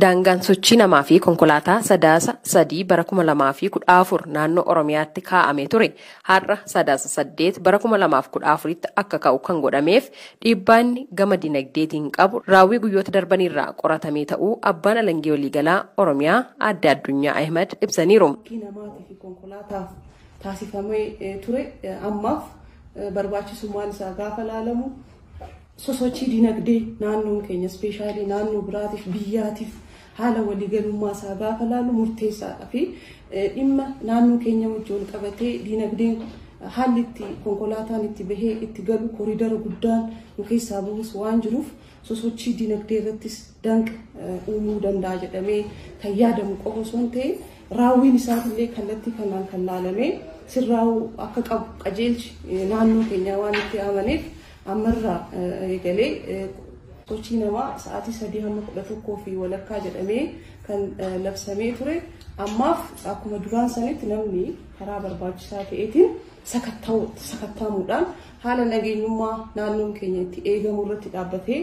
Daangaan sochii namaa fi konkolaataa Sadaasa 3 bara 2014 naannoo Oromiyaatti kaa'amee ture har'a Sadaasa 8 bara 2014tti akka ka'u kan godhameef dhiibbaan gama dinagdeetiin qabu raawwii guyyoota darbaniirraa qoratamee ta'uu abbaan alangee waliigalaa Oromiyaa Aadde Addunyaa Ahimad ibsaniiru. Namaatii fi konkolaataaf taasifamee ture ammaaf barbaachisummaan isaa gaafa laalamu sosochii dinagdee naannoon keenya ispeeshaalii naannoo biraatiif biyyaatiif haala waliigalummaa isaa gaafa laalu murteessaadha fi dhimma naannoo keenya wajjin wal qabatee dinagdeen haalli itti konkolaataan itti bahee itti galu koriidara guddaan nu keessaa bahus waan jiruuf sosochii dinagdee irrattis danqa uumuu danda'a jedhamee kan yaadamu qofa osoo hin ta'in raawwiin isaatillee kallattii kanaan kan laalamee sirraa'uu akka qabu qajeelchi naannoo keenyaa waan itti amaneef ammarraa eegalee sochii namaa sa'aatii 3 hamma 11:15 jedhamee kan labsamee ture ammaaf akkuma duraan sanitti namni karaa barbaachisaa ta'eetiin sakatta'amuudhaan haala nageenyummaa naannoon keenya itti eegamu irratti dhaabbatee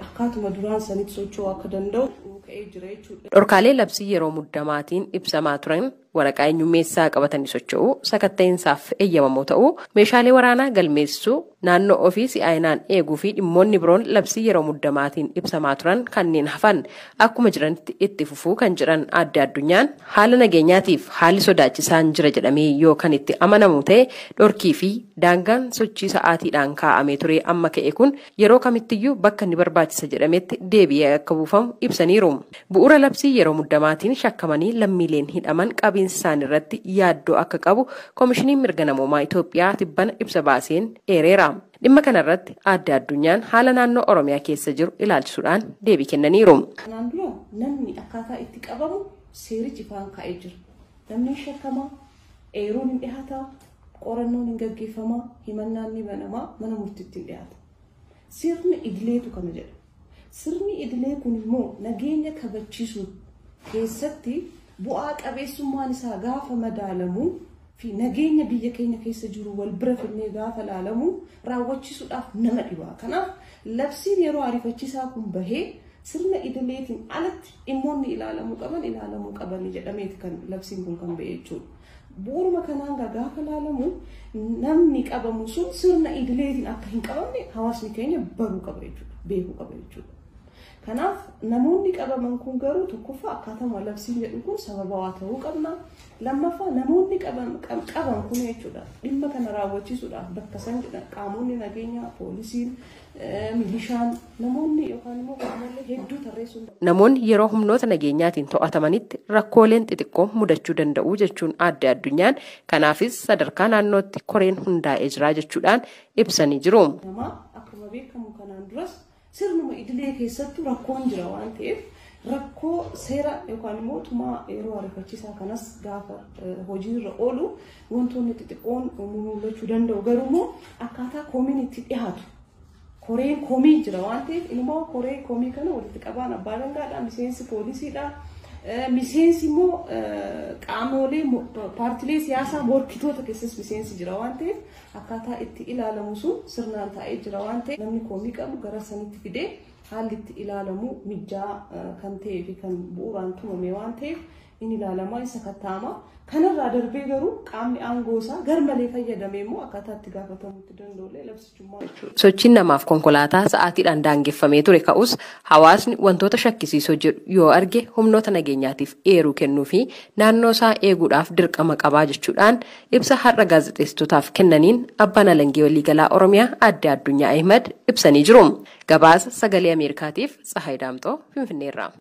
akkaatuma duraan sanitti socho'uu akka danda'u ka'ee jira jechuudha. Dhorkaalee labsii yeroo muddamaatiin ibsamaa turan waraqaa eenyummeessaa qabatanii socho'uu, sakatta'insaaf eeyyamamoo ta'uu, meeshaalee waraanaa galmeessuu, naannoo ofii si'aayinaan eeguu fi dhimmoonni biroon labsii yeroo muddamaatiin ibsamaa turan kanneen hafan akkuma jiranitti itti fufuu kan jedhan Aadde Addunyaan haala nageenyaatiif haalli sodaachisaan jira jedhamee yoo kan itti amanamu ta'e dhorkii fi daangaan sochii sa'aatiidhaan kaa'amee ture amma ka'e kun yeroo kamittiyyuu bakka inni barbaachisa jedhametti deebi'ee akka buufamu ibsaniiru. Bu'uura labsii yeroo muddamaatiin shakkamanii lammiileen hidhaman qabiinsa isaanii irratti yaaddoo akka qabu Koomishiniin Mirga Namoomaa Itoophiyaa tibbana ibsa baaseen eereera. Dhimma kanarratti Aadde Addunyaan haala naannoo Oromiyaa keessa jiru ilaalchisuudhaan deebii kennaniiru. Kanaan dura namni akkaataa itti qabamu seerichi ifaan kaa'ee jira. Namni shakkamaa, eeruun hin dhihaataa, qorannoon hin gaggeeffamaa, himannaan ni banamaa, mana murtiitti hin dhiyaata. Sirni idileetu kana jedha. Sirni idilee kun immoo nageenya kabachiisuu keessatti bu'aa qabeessummaan isaa gaafa madaalamu fi nageenya biyya keenya keessa jiru wal bira fidnee gaafa laalamu raawwachiisuudhaaf nama dhiba. Kanaaf labsiin yeroo ariifachiisaa kun bahee sirna idileetiin alatti dhimmoonni ilaalamuu qaban jedhameeti kan labsiin kun kan bahee jechuudha. Bu'uuruma kanaan gaafa laalamu namni qabamu sun sirna idileetiin akka hin qabamne hawaasni keenya baruu qaba jechuudha, beekuu qaba jechuudha. Kanaaf namoonni qabaman kun garuu tokkoffaa akkaatuma labsiin jedhu kun sababawaa ta'uu qabna. Lammaffaa namoonni qaban kun jechuudha dhimma kana raawwachiisuudhaaf bakka san jedhan qaamonni nageenyaa, poolisiin, milishaan namoonni yookaan immoo qaamolee hedduu tarreessuun. Namoonni yeroo humnoota nageenyaatiin to'atamanitti rakkooleen xixiqqoo mudachuu danda'u jechuun Aadde Addunyaan kanaafis sadarkaa naannootti koreen hundaa'ee jira jechuudhaan ibsanii jiru. Akkuma beekamu kanaan duras sirnuma idilee keessattuu rakkoon jira waan ta'eef rakkoo seera yookaan immoo tumaa yeroo ariifachiisaa kanas gaafa hojiirra oolu wantoonni xixiqqoon mul'achuu danda'u. Garuu immoo akkaataa koomiin itti dhiyaatu koreen koomii jira waan ta'eef inumaa koree koomii kana walitti qabaan abbaa alangaadha, miseensi poolisiidha, miseensi immoo qaamolee paartilee siyaasaa morkitoota keessas miseensi jira waan ta'eef akkaataa itti ilaalamu sun sirnaan taa'ee jira waan ta'eef namni koomii qabu gara sanitti fidee haalli itti ilaalamu mijaa kan ta'ee fi kan bu'uuraan tumame waan ta'eef inni ilaalamaa isa kattaama. Kanarraa darbee garuu qaamni aangoo isaa garmalee fayyadamee immoo akkaataa itti gaafatamuutti danda'ullee labsichummaa jechuudha. Sochiin namaaf konkolaataa sa'aatiidhaan daangeffamee ture ka'us hawaasni wantoota shakkisiisoo jedhu yoo arge humnoota nageenyaatiif eeruu kennuu fi naannoo isaa eeguudhaaf dirqama qabaa jechuudhaan ibsa har'a gaazexeessitootaaf kennaniin abbaan alangee waliigalaa Oromiyaa Aadde Addunyaa Ahimad ibsanii jiru. Gabaasa Sagalee Ameerikaatiif Tsahaay Daamxoo Finfinneerraa.